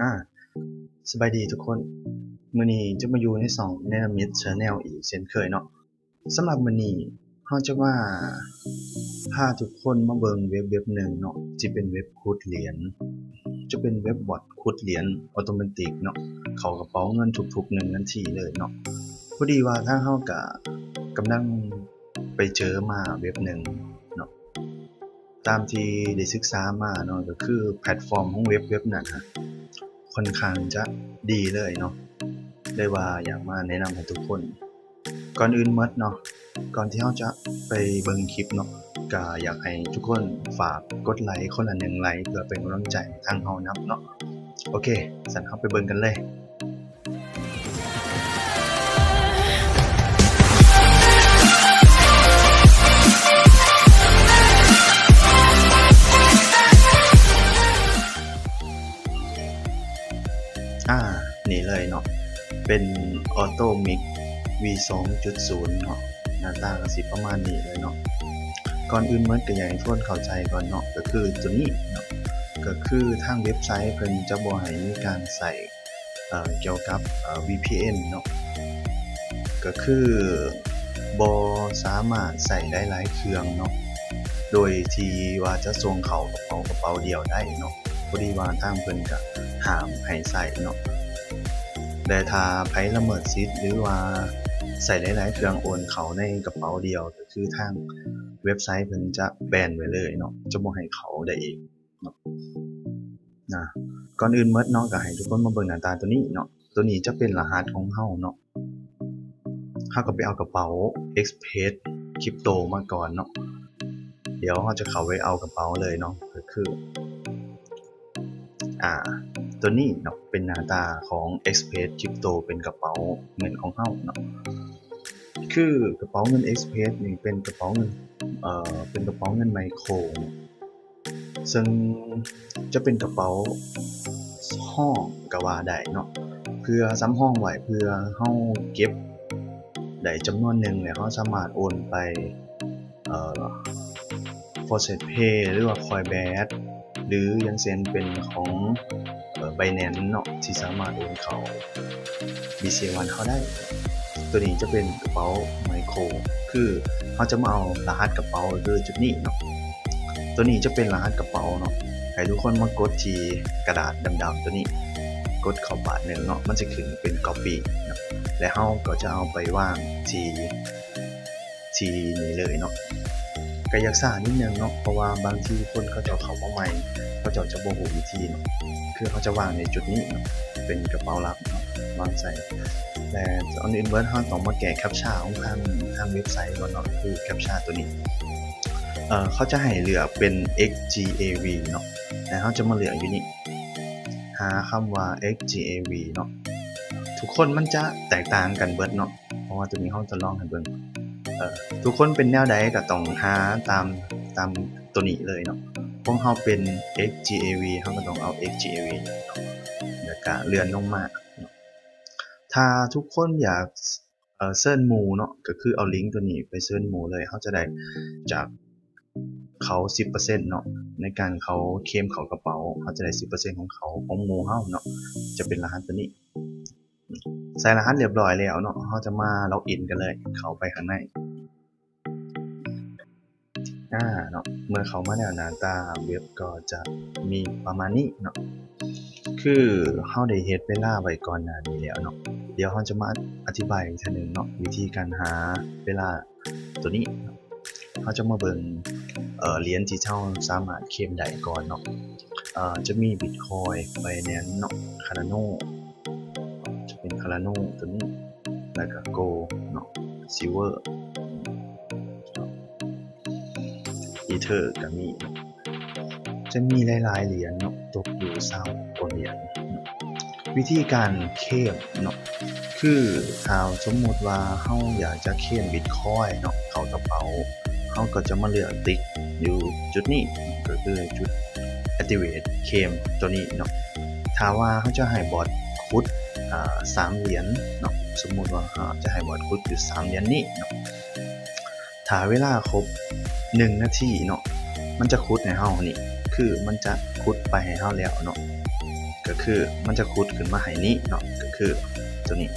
ອາ ສະບາຍດີທຸກຄົນ, ມື້ນີ້ຈະມາຢູ່ໃນຊ່ອງ Dynamite Channel ອີກເຊັ່ນເຄີຍເນາະ. ສຳລັບມື້ນີ້ເຮົາຈະມາພາທຸກຄົນມາເບິ່ງເວັບເວັບໜຶ່ງເນາະ ທີ່ເປັນເວັບຂຸດຫຼຽນ, ຈະເປັນເວັບບອດຂຸດຫຼຽນອັດຕະໂນມັດເນາະ ເຂົ້າກະເປົາເງິນທຸກໆໜຶ່ງນາທີເລີຍເນາະ. ພໍດີວ່າທາງເຮົາກະກຳລັງໄປເຈີມາເວັບໜຶ່ງເນາະ ຕາມທີ່ໄດ້ສຶກສາມາເນາະ ກໍຄືແພລດຟອມຂອງເວັບເວັບນັ້ນນະ ຄ່ອນຂ້າງຈະດີເລີຍເນາະ ເລີຍວ່າຢາກມາແນະນຳໃຫ້ທຸກຄົນ. ກ່ອນອື່ນໝົດເນາະ ກ່ອນທີ່ເຮົາຈະໄປເບິ່ງຄລິບເນາະ ກໍຢາກໃຫ້ທຸກຄົນຝາກກົດໄລຄົນລະໜຶ່ງໄລ ເພື່ອເປັນກຳລັງໃຈໃຫ້ທາງເຮົານຳເນາະ. ໂອເຄ ຊັ້ນເຮົາໄປເບິ່ງກັນເລີຍ. ອາ ນີ້ເລີຍເນາະ ເປັນ Automix ວີ ສອງຈຸດສູນເນາະ, ໜ້າຕາກໍຊິປະມານນີ້ເລີຍເນາະ. ກ່ອນອື່ນໝົດກໍຢາກໃຫ້ທຸກຄົນເຂົ້າໃຈກ່ອນເນາະ ກໍຄືຕົວນີ້ເນາະ ກໍຄືທາງເວັບໄຊເພິ່ນຈະບໍ່ໃຫ້ມີການໃຊ້ ເອີ ກ່ຽວກັບ ເອີ ວີພີເອັນເນາະ ກໍຄືບໍ່ສາມາດໃຊ້ໄດ້ຫຼາຍເຄື່ອງເນາະ ໂດຍທີ່ວ່າຈະສົ່ງເຂົ້າກະເປົາກະເປົາດຽວໄດ້ເນາະ. ພໍດີວ່າທາງເພິ່ນກະຫ້າມໃຫ້ໃຊ້ເນາະ ແລະ ຖ້າໃຜລະເມີດສິດ ຫຼືວ່າໃຊ້ຫຼາຍໆເຄື່ອງໂອນເຂົ້າໃນກະເປົາດຽວ ກໍຄືທາງເວັບໄຊເພິ່ນຈະແບນໄວ້ເລີຍເນາະ ຈະບໍ່ໃຫ້ເຂົ້າໄດ້ອີກເນາະ. ນະ ກ່ອນອື່ນໝົດເນາະ ກໍໃຫ້ທຸກຄົນມາເບິ່ງໜ້າຕາຕົວນີ້ເນາະ, ຕົວນີ້ຈະເປັນລະຫັດຂອງເຮົາເນາະ. ເຮົາກໍໄປເອົາກະເປົາ Express Crypto ມາກ່ອນເນາະ. ດຽວເຮົາຈະເຂົ້າໄປເອົາກະເປົາເລີຍເນາະ ກໍຄື ອາ ຕົວນີ້ເນາະ ເປັນໜ້າຕາຂອງ Express Crypto ເປັນກະເປົາເງິນຂອງເຮົາເນາະ. ຄືກະເປົາເງິນ Express ນີ້ເປັນກະເປົາເງິນ ເອີ ເປັນກະເປົາເງິນໄມໂຄຣ ເຊິ່ງຈະເປັນກະເປົາສຳຮອງກໍວ່າໄດ້ເນາະ ເພື່ອສຳຮອງໄວ້ ເພື່ອເຮົາເກັບໄດ້ຈຳນວນໜຶ່ງ ແລ້ວເຮົາສາມາດໂອນໄປ ເອີ ProSafePay ຫຼືວ່າ Coinbase ຫຼືຢ່າງເຊັ່ນເປັນຂອງ ເອີ Binance ເນາະ ທີ່ສາມາດໂອນເຂົ້າ BCA One ເຮົາໄດ້. ຕົວນີ້ຈະເປັນກະເປົາໄມໂຄຣ ຄືເຮົາຈະມາເອົາລະຫັດກະເປົາ ກໍຄືຈຸດນີ້ເນາະ. ຕົວນີ້ຈະເປັນລະຫັດກະເປົາເນາະ, ໃຫ້ທຸກຄົນມາກົດທີ່ກະດາດດຳໆຕົວນີ້ ກົດເຂົ້າບາດໜຶ່ງເນາະ ມັນຈະຂຶ້ນເປັນ Copy ເນາະ ແລະ ເຮົາກໍຈະເອົາໄປວາງທີ່ ທີ່ນີ້ເລີຍເນາະ. ກະຢາກຊ້ານິດໜຶ່ງເນາະ ເພາະວ່າບາງທີຄົນເຂົາເຈົ້າເຂົ້າມາໃໝ່ ເຂົາເຈົ້າຈະບໍ່ຮູ້ວິທີເນາະ. ຄືເຮົາຈະວາງໃນຈຸດນີ້ເນາະ ເປັນກະເປົາລັບເນາະ ວາງໃສ່ ແລະ ກ່ອນອື່ນເບິດເຮົາຕ້ອງມາແກ້ແຄັບຊາຂອງທາງ ທາງເວັບໄຊກ່ອນເນາະ ຄືແຄັບຊາຕົວນີ້ ເອີ ເຂົາຈະໃຫ້ເລືອກເປັນ XGAV ເນາະ ແລະ ເຮົາຈະມາເລືອກຢູ່ນີ້ ຫາຄຳວ່າ XGAV ເນາະ. ທຸກຄົນມັນຈະແຕກຕ່າງກັນເບິດເນາະ ເພາະວ່າຕົວນີ້ເຮົາຈະລອງໃຫ້ເບິ່ງ ເອີ ທຸກຄົນເປັນແນວໃດກໍຕ້ອງຫາຕາມ ຕາມຕົວນີ້ເລີຍເນາະ. ຂອງເຮົາເປັນ XGAV ເຮົາກໍຕ້ອງເອົາ XGAV ເນາະ ແລ້ວກໍເລື່ອນລົງມາເນາະ. ຖ້າທຸກຄົນຢາກ ເອີ ເຊີນໝູ່ເນາະ ກໍຄືເອົາລິງຕົວນີ້ໄປເຊີນໝູ່ເລີຍ ເຮົາຈະໄດ້ຈາກເຂົາສິບເປີເຊັນເນາະ ໃນການເຂົາເຄມເຂົ້າກະເປົາ ເຮົາຈະໄດ້ສິບເປີເຊັນຂອງເຂົາ ຂອງໝູ່ເຮົາເນາະ ຈະເປັນລະຫັດຕົວນີ້. ໃສ່ລະຫັດລຽບຮ້ອຍແລ້ວເນາະ ເຮົາຈະມາລັອກອິນກັນເລີຍ ເຂົ້າໄປຂ້າງໃນ ອາ ເນາະ. ເມື່ອເຂົ້າມາແລ້ວໜ້າຕາເວັບກໍຈະມີປະມານນີ້ເນາະ ຄືເຮົາໄດ້ເຮັດເວລາໄວ້ກ່ອນໜ້ານີ້ແລ້ວເນາະ. ດຽວເຮົາຈະມາອະທິບາຍອີກເທື່ອໜຶ່ງເນາະ ວິທີການຫາເວລາ ຕົວນີ້ເນາະ ເຮົາຈະມາເບິ່ງ ເອີ ຫຼຽນທີ່ເຮົາສາມາດເຄມໄດ້ກ່ອນເນາະ. ເອີ ຈະມີ Bitcoin Binance ເນາະ Cardano ຈະເປັນ Cardano ຕົວນີ້ ແລ້ວກໍ Gold ເນາະ Silver ເນາະ Ether ກໍມີເນາະ. ຈະມີຫຼາຍໆຫຼຽນເນາະ ຕົກຢູ່ຊາວກວ່າຫຼຽນເນາະ. ວິທີການເຄມເນາະ ຄືຖ້າສົມມຸດວ່າເຮົາຢາກຈະເຄມ Bitcoin ເນາະ ເຂົ້າກະເປົາ ເຮົາກໍຈະມາເລືອກຕິກຢູ່ຈຸດນີ້ ກໍຄືຈຸດ Activate ເຄມຕົວນີ້ເນາະ. ຖ້າວ່າເຮົາຈະໃຫ້ບອດຂຸດ ອາ ສາມຫຼຽນເນາະ ສົມມຸດວ່າເຮົາຈະໃຫ້ບອດຂຸດຢູ່ສາມຫຼຽນນີ້ເນາະ ຖ້າເວລາຄົບໜຶ່ງນາທີເນາະ ມັນຈະຂຸດໃຫ້ເຮົານີ້ ຄືມັນຈະຂຸດໄປໃຫ້ເຮົາແລ້ວເນາະ. ກໍຄືມັນຈະຂຸດຂຶ້ນມາໃຫ້ນີ້ເນາະ ກໍຄືໂຕນີ້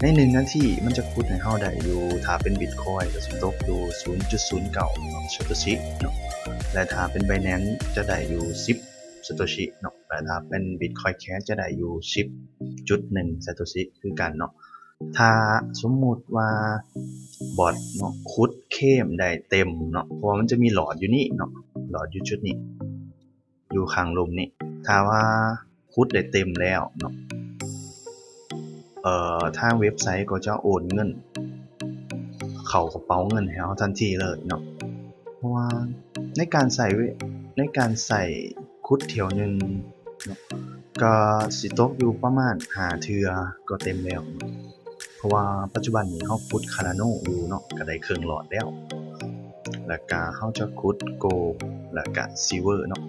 ໃນໜຶ່ງນາທີມັນຈະຂຸດໃຫ້ເຮົາໄດ້ຢູ່ ຖ້າເປັນບິດຄອຍກໍຊິຕົກຢູ່ສູນຈຸດສູນເກົ້າເນາະ ຊາໂຕຊິເນາະ ແລະ ຖ້າເປັນໄບແນນຈະໄດ້ຢູ່ສິບ ຊາໂຕຊິເນາະ ແລະ ຖ້າເປັນບິດຄອຍແຄຊຈະໄດ້ຢູ່ສິບຈຸດໜຶ່ງ ຊາໂຕຊິຄືກັນເນາະ. ຖ້າສົມມຸດວ່າບອດເນາະ ຂຸດເຄມໄດ້ເຕັມເນາະ ເພາະວ່າມັນຈະມີຫຼອດຢູ່ນີ້ເນາະ ຫຼອດຢູ່ຈຸດນີ້ ຢູ່ຂ້າງລຸ່ມນີ້ ຖ້າວ່າຂຸດໄດ້ເຕັມແລ້ວເນາະ ເອີ ທາງເວັບໄຊກໍຈະໂອນເງິນເຂົ້າກະເປົາເງິນໃຫ້ເຮົາທັນທີເລີຍເນາະ ເພາະວ່າໃນການໃຊ້ ໃນການໃຊ້ຂຸດຖ້ຽວໜຶ່ງເນາະ ກໍຊິຕົກຢູ່ປະມານຫ້າເທື່ອກໍເຕັມແລ້ວເນາະ ເພາະວ່າປັດຈຸບັນນີ້ເຮົາຂຸດຄານາໂນຢູ່ເນາະ ກໍໄດ້ເຄິ່ງຫຼອດແລ້ວ ແລ້ວກະເຮົາຈະຂຸດໂກລ ແລ້ວກະຊິລເວີເນາະ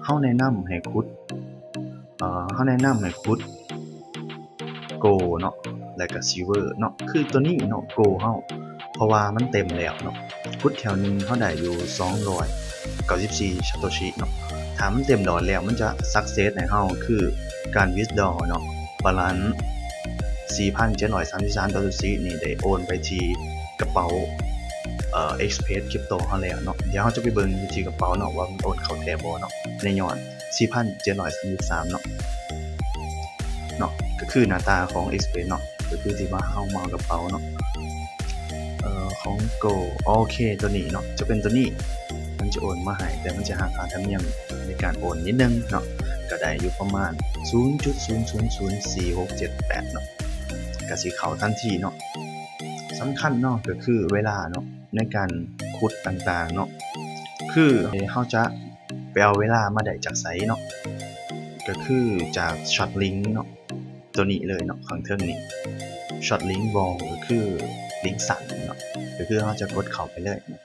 ເຮົາແນະນຳໃຫ້ຂຸດ ເອີ ເຮົາແນະນຳໃຫ້ຂຸດໂກລເນາະ ແລ້ວກະຊິລເວີເນາະ ຄືໂຕນີ້ເນາະ ໂກລເຮົາ ເພາະວ່າມັນເຕັມແລ້ວເນາະ ຂຸດແຖວໜຶ່ງເຮົາໄດ້ຢູ່ສອງຮ້ອຍເກົ້າສິບສີ່ ຊາໂຕຊິເນາະ ຖ້າມັນເຕັມຫຼອດແລ້ວ ມັນຈະຊັກເຊັດໃຫ້ເຮົາ ຄືການວິດດຣໍເນາະ ບາລານສີ່ພັນເຈັດຮ້ອຍສາມສິບສາມ ຊາໂຕຊິນີ້ ໄດ້ໂອນໄປທີ່ກະເປົາ ເອີ ເອັກສະເພຣສຄຣິບໂຕເຮົາແລ້ວເນາະ ດຽວເຮົາຈະໄປເບິ່ງຢູ່ທີ່ກະເປົາເນາະ ວ່າມັນໂອນເຂົ້າແທ້ບໍ່ເນາະ ໃນຍອດສີ່ພັນເຈັດຮ້ອຍສາມສິບສາມເນາະ ເນາະ ກໍຄືໜ້າຕາຂອງເອັກສະເພຣສເນາະ ກໍຄືທີ່ວ່າເຮົາມາເອົາກະເປົາເນາະ ເອີ ຂອງໂກລ ໂອເຄ ໂຕນີ້ເນາະ ຈະເປັນໂຕນີ້ ມັນຈະໂອນມາໃຫ້ ແຕ່ມັນຈະຫັກຄ່າທຳນຽມໃນການໂອນນິດໜຶ່ງເນາະ ກໍໄດ້ຢູ່ປະມານສູນຈຸດສູນສູນສູນສີ່ຫົກເຈັດແປດເນາະ ກໍຊິເຂົ້າທັນທີເນາະ. ສຳຄັນເນາະ ກໍຄືເວລາເນາະ ໃນການຂຸດຕ່າງໆເນາະ ຄືເຮົາຈະໄປເອົາເວລາມາໄດ້ຈາກໃສເນາະ ກໍຄືຈາກຊອດລິງເນາະ ໂຕນີ້ເລີຍເນາະ ຂ້າງເທິງນີ້ ຊອດລິງວໍ ກໍຄືລິງສັ້ນເນາະ ກໍຄືເຮົາຈະກົດເຂົ້າໄປເລີຍເນາະ.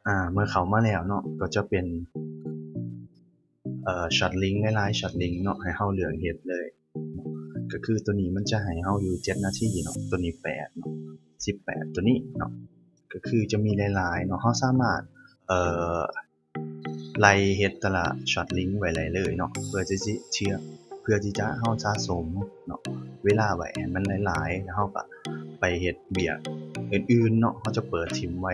ອາ ເມື່ອເຂົ້າມາແລ້ວເນາະ ກໍຈະເປັນ ເອີ ຊອດລິງ ຫຼາຍໆຊອດລິງເນາະ ໃຫ້ເຮົາເລືອກເຮັດເລີຍ ກໍຄືໂຕນີ້ມັນຈະໃຫ້ເຮົາຢູ່ເຈັດນາທີເນາະ ໂຕນີ້ແປດເນາະ ສິບແປດ ໂຕນີ້ເນາະ ກໍຄືຈະມີຫຼາຍໆເນາະ ເຮົາສາມາດ ເອີ ໄລ່ເຮັດແຕ່ລະຊອດລິງໄວ້ໄດ້ເລີຍເນາະ ເພື່ອທີ່ຈະ ເພື່ອທີ່ຈະເຮົາສະສົມເນາະ ເວລາໄວ້ໃຫ້ມັນຫຼາຍໆ ແລ້ວເຮົາກໍໄປເຮັດວຽກອື່ນໆເນາະ ເຮົາຈະເປີດຖິ້ມໄວ້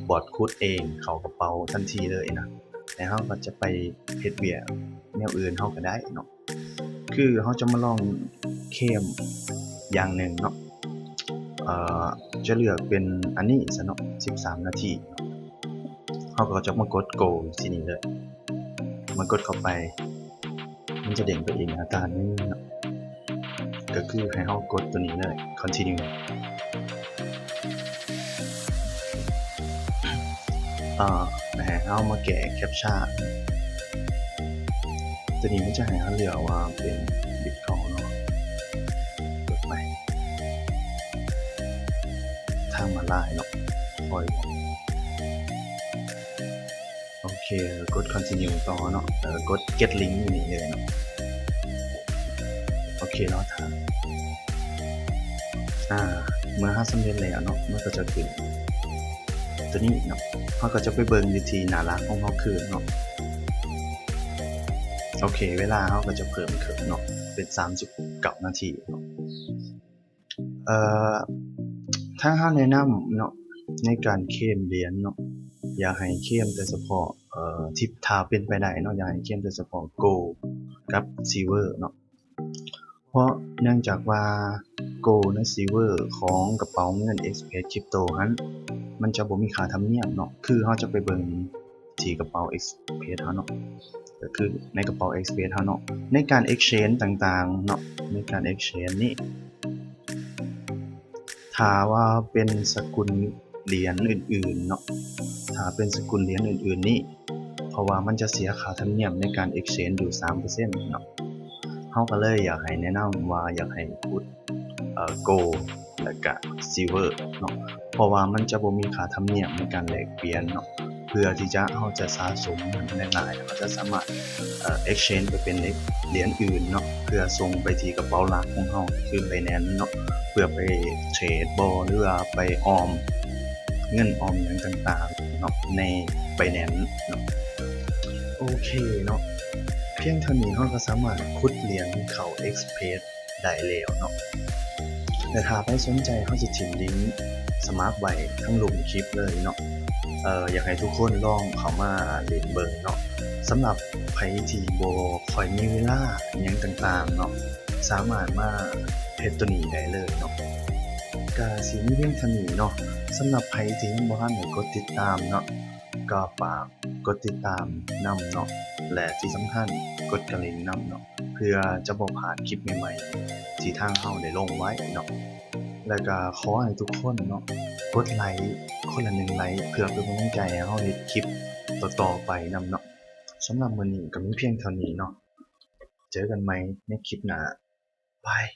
ບອດຂຸດເອງເຂົ້າກະເປົາທັນທີເລີຍນະ ແລ້ວເຮົາກໍຈະໄປເຮັດວຽກແນວອື່ນເຮົາກໍໄດ້ເນາະ. ຄືເຮົາຈະມາລອງເຄມຢ່າງໜຶ່ງເນາະ ເອີ ຈະເລືອກເປັນອັນນີ້ຊະເນາະ ສິບສາມນາທີເນາະ ເຮົາກໍຈະມາກົດໂກລທີ່ນີ້ເລີຍ ມາກົດເຂົ້າໄປ ມັນຈະເດ້ງໄປອີກໜ້າຕາໜຶ່ງເນາະ ກໍຄືໃຫ້ເຮົາກົດໂຕນີ້ເລີຍ ຄອນທິນິວ ອາ ໃຫ້ເຮົາມາແກ້ແຄັບຊາ ໂຕນີ້ມັນຈະໃຫ້ເຮົາເລືອກວ່າເປັນບິດຄອຍເນາະ ກົດໄປ ທາງມາລາຍເນາະ ຄອຍ ໂອເຄ ກົດຄອນທິນິວຕໍ່ເນາະ ແລ້ວກໍກົດເກັດລິງຢູ່ນີ້ເລີຍເນາະ ໂອເຄ ລໍຖ້າ ອາ ເມື່ອເຮົາສຳເລັດແລ້ວເນາະ ມັນກໍຈະຂຶ້ນໂຕນີ້ເນາະ ເຮົາກໍຈະໄປເບິ່ງຢູ່ທີ່ໜ້າຫຼັກຂອງເຮົາຄືນເນາະ ໂອເຄ ເວລາເຮົາກໍຈະເພີ່ມຂຶ້ນເນາະ ເປັນສາມສິບເກົ້ານາທີເນາະ. ເອີ ທາງເຮົາແນະນຳເນາະ ໃນການເຄມຫຼຽນເນາະ ຢາກໃຫ້ເຄມແຕ່ສະເພາະ ເອີ ທີ່ ຖ້າເປັນໄປໄດ້ເນາະ ຢາກໃຫ້ເຄມແຕ່ສະເພາະໂກລກັບຊິລເວີເນາະ ເພາະເນື່ອງຈາກວ່າໂກລ ແລະ ຊິລເວີຂອງກະເປົາເງິນເອັກສະເພຣສຄຣິບໂຕຫັ້ນ ມັນຈະບໍ່ມີຄ່າທຳນຽມເນາະ ຄືເຮົາຈະໄປເບິ່ງ ທີ່ກະເປົາເອັກສະເພຣສເຮົາເນາະ ກໍຄືໃນກະເປົາເອັກສະເພຣສເຮົາເນາະ ໃນການເອັກເຊນຕ່າງໆເນາະ ໃນການເອັກເຊນນີ້ ຖ້າວ່າເປັນສະກຸນຫຼຽນອື່ນໆເນາະ ຖ້າເປັນສະກຸນຫຼຽນອື່ນໆນີ້ ເພາະວ່າມັນຈະເສຍຄ່າທຳນຽມໃນການເອັກເຊນຢູ່ສາມເປີເຊັນເນາະ ເຮົາກໍເລີຍຢາກໃຫ້ແນະນຳວ່າຢາກໃຫ້ຂຸດ ເອີ ໂກລ ແລ້ວກະຊິລເວີເນາະ ເພາະວ່າມັນຈະບໍ່ມີຄ່າທຳນຽມໃນການແລກປ່ຽນເນາະ ເພື່ອທີ່ຈະ ເຮົາຈະສະສົມເງິນໄດ້ຫຼາຍ ເຮົາຈະສາມາດ ເອີ ເອັກເຊນໄປເປັນຫຼຽນອື່ນເນາະ ເພື່ອສົ່ງໄປທີ່ກະເປົາຫຼັກຂອງເຮົາ ຄືໄບແນນເນາະ ເພື່ອໄປເທຣດບໍ ຫຼືວ່າໄປອອມເງິນອອມຫຍັງຕ່າງໆເນາະ ໃນໄບແນນເນາະ ໂອເຄເນາະ ໂອເຄ ພຽງເທົ່ານີ້ເຮົາກໍສາມາດຂຸດຫຼຽນເຂົ້າ Express ໄດ້ແລ້ວເນາະ. ແລະ ຖ້າໃຜສົນໃຈ ເຮົາຈະຖິ້ມລິງສະໝັກໄວ້ທາງລຸ່ມຄລິບເລີຍເນາະ. ເອີ ຢາກໃຫ້ທຸກຄົນລອງເຂົ້າມາຫຼິ້ນເບິ່ງເນາະ. ສຳລັບໃຜທີ່ບໍ່ຄ່ອຍມີເວລາອີ່ຫຍັງຕ່າງໆເນາະ ສາມາດມາເຮັດໂຕນີ້ໄດ້ເລີຍເນາະ. ກະຊິມີພຽງເທົ່ານີ້ເນາະ. ສຳລັບໃຜທີ່ຍັງບໍ່ທັນໄດ້ກົດຕິດຕາມເນາະ ກໍຝາກກົດຕິດຕາມນຳເນາະ ແລະ ທີ່ສຳຄັນກົດກະລິ່ງນຳເນາະ ເພື່ອຈະບໍ່ພາດຄລິບໃໝ່ໆທີ່ທາງເຮົາໄດ້ລົງໄວ້ເນາະ. ແລະ ກໍຂໍໃຫ້ທຸກຄົນເນາະ ກົດໄລ້ຄົນລະໜຶ່ງໄລ້ ເພື່ອເປັນກຳລັງໃຈໃຫ້ເຮົາເຮັດຄລິບຕໍ່ໆໄປນຳເນາະ. ສຳລັບມື້ນີ້ກໍມີພຽງເທົ່ານີ້ເນາະ. ເຈີກັນໃໝ່ໃນຄລິບໜ້າ. ບາຍ.